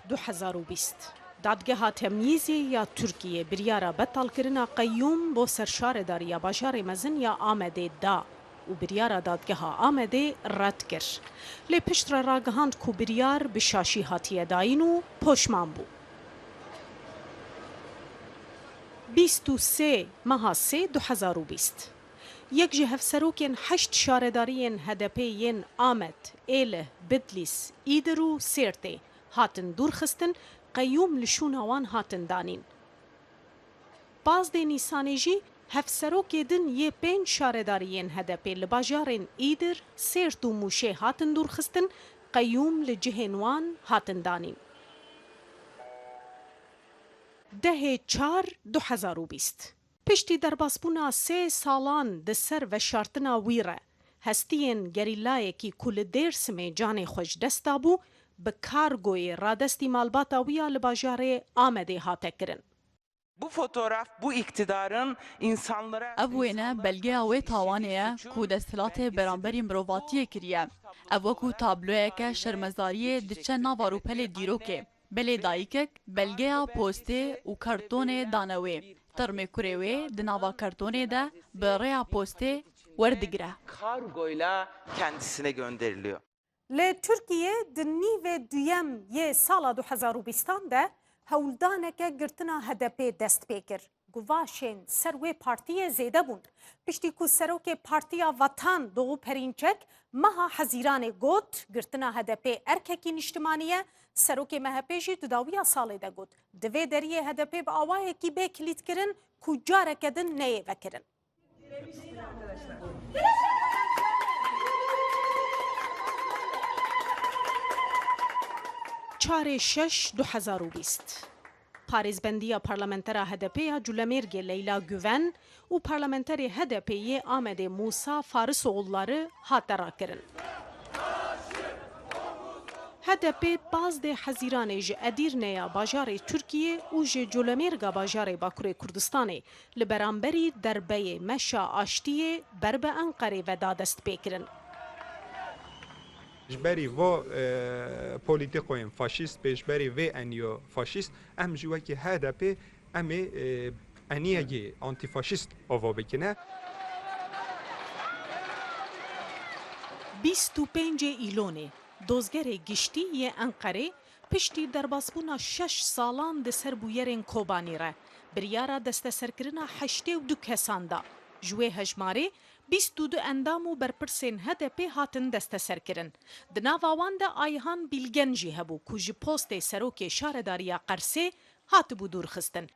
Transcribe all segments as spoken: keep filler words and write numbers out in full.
du hezar û bîst. Dadgeha Temyîzê ya Tirkiyê biryara betalkirina qeyûm bo ser şaredariya bajarê mezin ya Amedê da û biryara Dadgeha Amedê red kir. Lê piştre ragihand ku biryar bi şaşî hatiye dayîn û poşman bû. Bîst û sê meha sê du hezar û bîst. Yek ji hevserokên heşt şaredariyên H D P yên Amed, Êlih, Bidlîs, Îdir û Sêrtê hatin dûrxistin, qeyûm li şûna wan hatin danîn. Pazdeh Nîsanê jî hevserokê din yê pênc şaredariyên H D P li bajarên Îdir, Sêrt û Mûşê hatin dûrxistin, qeyûm li cihên wan hatin danîn. Dehê çar du hezar û bîst. Piştî derbasbûna sê salan di ser veşartina wî re, hestiyên gerîlayekî ku li Dêrsimê canê xwe ji dest dabû, bi kargoyê radestî malbata wî ya li bajarê Amedê hate kirin. Bu fotoğraf bu iktidarın insanlara... Ev wêne belgeya wê tawanê ye ku desthilatê beramberî mirovatiyê kiriye. Ev wekû tabloyeke şermezariyê diçe nava rûpelê dîrokê. Belê dayikek belgeya postê û kartonê dane wê. Termê kurê wê di nava kartonê de bi rêya postê werdigire. Kargoyla kendisine gönderiliyor. Li Tirkiyê di nîvê duyem yê sala du hezar û bîstan de hewldaneke girtina H D P dest pê kir. Guvaşên ser wê partiyê zêde bûn. Piştî ku serokê Partiya Vatan Doğu Perinçek meha Hezîranê got, girtina H D P erkekî niştimanî ye, serokê M H P jî di dawiya salê de got, divê deriyê H D P bi awayekî bê kilîtkirin ku careke din neyê vekirin. Çarê şeş du hezar û bîst. Parêzbendiya parlamentera H D P ya Culemêrgê Leyla Güven û parlamenterê H D P yê Amedê Musa Farisoğulları hate rakirin. H D P pazdeh Hezîranê ji Edîrneya bajarê Tirkiyê û ji Colemêrga bajarê Bakurê Kurdistanê li beramberî derbeyê meşa aştiyê ber bi Enqerê ve da destpêkirin. Ji berî vo, e, polîtîkoyên faşîst, pêşberî vê eniyo faşîst, em jî wekî H D P em ê, e, eniyekî antîfaşîst ava bikine. Bîst û pêncê Îlonê, dozgerê giştî yê Enqerê piştî derbasbûna şeş salan di ser bûyerên Kobanî re, biryara desteserkirina heştê û du kesan da. Ji wê hejmarê bîst û du endam û berpirsên H D P hatin desteserkirin. Di nava wan de Ayhan Bilgen jî hebû ku ji postê serokê şaredariya Qersê hatibû dûrxistin.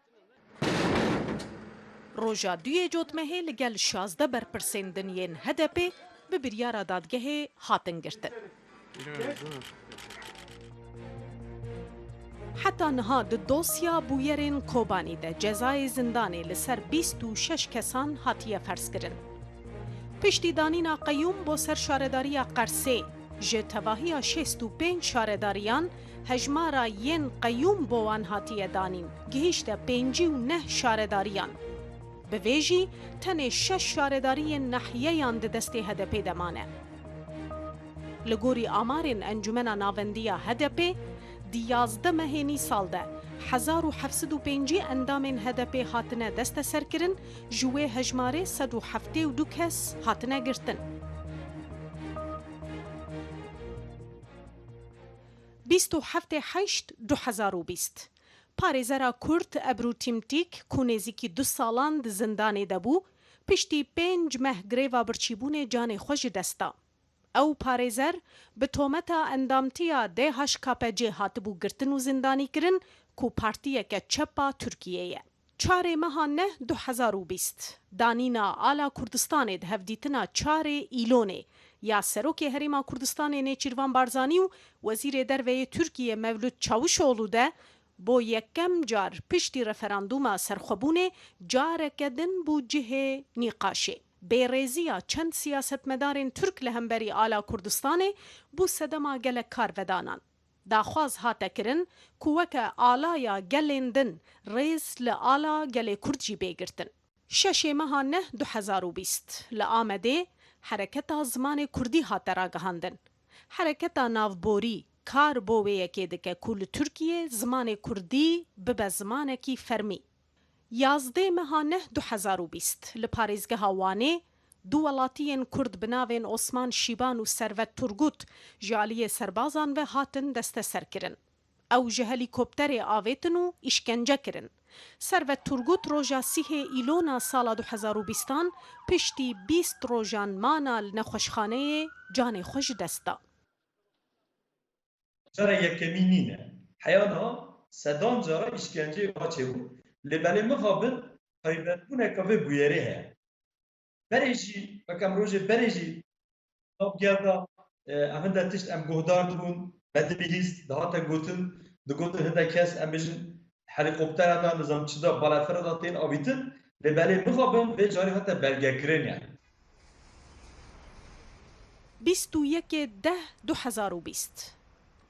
Roja duyê Cotmehê li gel şazdeh berpirsên din yên H D P bi biryara dadgehê hatin girtin. Heta niha di dosya bûyerên Kobanî de cezayê zindanê li ser bîst û şeş kesan hatiye ferzkirin. Piştî danîna qeyûm bo ser şaredariya Qersê, ji tevahiya şêst û pênc şaredariyan hejmara yên qeyûm bo wan hatiye danîn, gihîşte pêncî û neh şaredariyan. Bi vê jî tenê şeş şaredariyên nehiyeyan di destê H D P de mane. Li gorî amarên Encûmena Navendî ya H D P, di yazdeh mehên îsal de hezar û heft sed û pêncî endamên H D P hatine desteserkirin, ji wê hejmarê sed û heftê û du kes hatine girtin. Bîst û heftê heşt du hezar û bîst. Parêzera Kurd Ebru Tîmtîk, ku nêzîkî du salan di zindanê de bû, piştî pênc meh greva birçîbûnê canê xwe ji dest da. Ew parêzer bi tometa endamtiya D H K P C hatibû girtin û zindanîkirin, ku partiyeke çep a Tirkiyê ye. Çarê meha neh du hezar û bîst, danîna Ala Kurdistanê di hevdîtina çarê Îlonê ya Serokê Herêma Kurdistanê Nêçîrvan Barzanî û Wezîrê Derve yê Tirkiyê Mevlût Çavuşoğlu de bo yekem car piştî referandûma serxwebûnê careke din bû cihê nîqaşê. Bêrêziya çend siyasetmedarên Tirk li hemberî Ala Kurdistanê bû sedema gelek karvedanan. Daxwaz hate kirin ku weke alaya gelên din rêz li ala gelê Kurd jî bê girtin. Şeşê meha neh du hezar û bîst li Amedê hereketa zimanê Kurdî hate ragihandin. Hereketa navborî kar bo wê yekê dike ku li Tirkiyê zimanê kurdî bibe zimanekî fermî. Yazdê meha neh du hezar û bîst li parêzgeha Wanê du welatiyên kurd bi navên Osman Şîban û Servet Turgut ji aliyê serbazan ve hatin desteserkirin. Ew ji helîkopterê avêtin û îşkence kirin. Servet Turgut roja sîhê Îlona sala du hezar û bîstan piştî bîst rojan mana li nexweşxaneyê canê xwe ji dest da. Cara yekemîn nîne. Heya niha sedan cara îşkenceyê wiha çêbû. Lê belê mixabin taybetbûneke vê bûyerê heye. Berê jî, weke em rojê berê jî nav gerda, e, em hinde tişt em guhdar dibûn, me dibihîst, dihate gotin, digotin hinde kes, em bêjin, helîkoptera da, nizam çi da, balefira da tên avîtin, lê belê mixabin vê carî hate belgekirin yani. Bîst û yekê deh du hezar û bîst.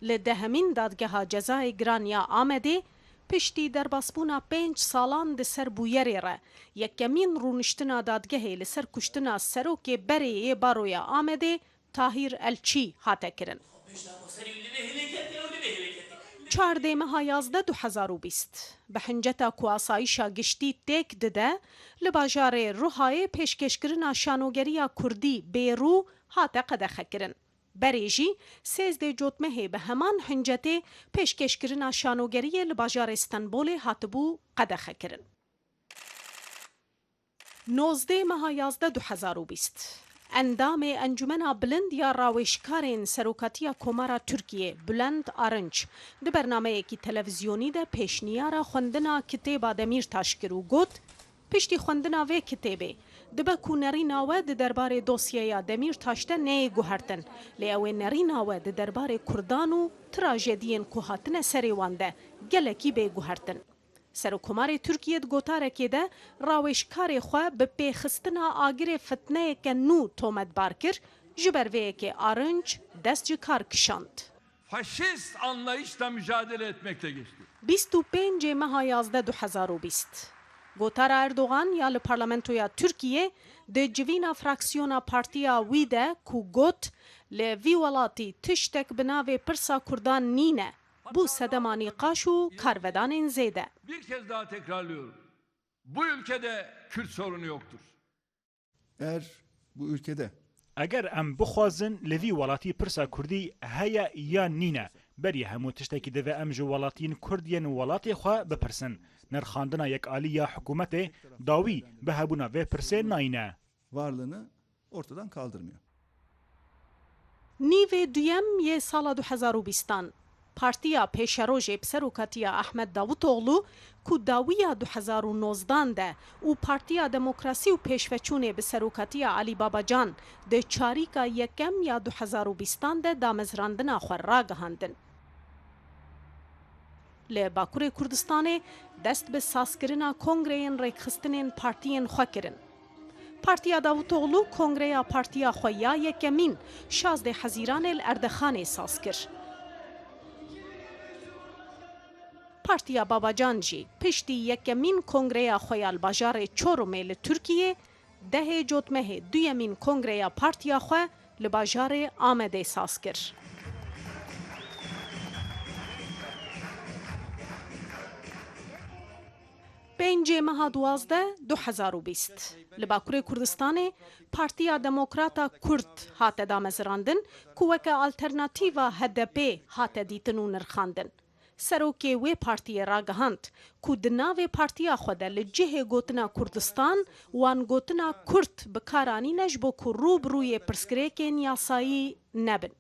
Li dehemîn Dadgeha Cezayê Giran ya Amedê, piştî derbasbûna pênc salan di ser bûyerê re, yekemîn rûniştina dadgehê li ser kuştina serokê berê yê Baroya Amedê, Tahîr Elçî hate kirin. Çardê meha yazdeh du hezar û bîst, bi hinceta ku asayişa giştî têk dide, li bajarê Ruhayê pêşkêşkirina şanogeriya kurdî bêrû hate qedexekirin. Berê jî sêzdê Cotmehê bi heman hincetê pêşkêşkirina şanogeriyê li bajarê Stenbolê hatibû qedexekirin. Nozdê meha yazdeh du hezar û bîst, endamê Encûmena Bilind ya Rawêjkarên Serokatiya Komara Tirkiyê, Bülent Arınç, di bernameyekî televîzyonî de pêşniyara xwendina kitêba Demîrtaş kir û got, piştî xwendina vê kitêbê, dibe ku nerîna we di derbarê dosyeya Demîrtaş de neyê guhertin, lê ew ê nerîna we di derbarê kurdan û trajediyên ku hatine serê wan de gelekî bê guhertin. Serokkomarê Tirkiyê di gotarekê de rawêjkarê xwe bi pêxistina agirê fitneyeke nû tometbar kir, ji ber vê yekê Arınç dest ji kar kişand. Faşist anlayışla mücadele etmekle geçti. Bîst û pêncê meha yazdeh du hezar û bîst. Gotara Erdogan ya li Parlamentoya Tirkiyê di civîna fraksiyona partiya wî de ku got, li vî welatî tiştek bi navê pirsa kurdan nîne, bû sedema nîqaş û karvedanên zêde. Bir kez daha tekrarlıyorum. Bu ülkede Kürt sorunu yoktur. Eğer bu ülkede Eger em bixwazin li vî welatî pirsa kurdî heye yan nîne, berî hemû tiştekî divê em ji welatiyên kurd yên welatê xwe bipirsin. Nirxandina yekalî ya hikûmetê dawî bi hebûna vê pirsê nayîne. Varlığını ortadan kaldırmıyor. Nîvê duyem yê sala du hezar û bîstan, Partiya Pêşerojê bi serokatiya Ahmet Davutoglu ku dawiya du hezar û nozdan de û Partiya Demokrasî û Pêşveçûnê bi serokatiya Alî Babacan di çarîka yekem ya du hezar û bîstan de damezrandina xwe ragihandin. Li Bakurê Kurdistanê dest bi sazkirina kongreyên rêkxistinên partiyên xwe kirin. Partiya Davutoglu kongreya partiya xwe ya yekemîn şazdê Hezîranê li Erdexanê saz kir. Partiya Babacan jî piştî yekemîn kongreya xwe ya li bajarê Çorumê li Tirkiyê, dehê Cotmehê duyemîn kongreya partiya xwe li bajarê Amedê saz kir. Pêncê meha duwazdeh du hezar û bîst, li Bakurê Kurdistanê Partiya Demokrata Kurd hate damezirandin ku weke alternatîva H D P hate dîtin û nirxandin. Serokê wê partiyê ragihand ku di navê partiya xwe de li cihê gotina Kurdistan wan gotina Kurd bi kar anîne ji bo ku rû bi rûyê pirsgirêkên yasayî nebin.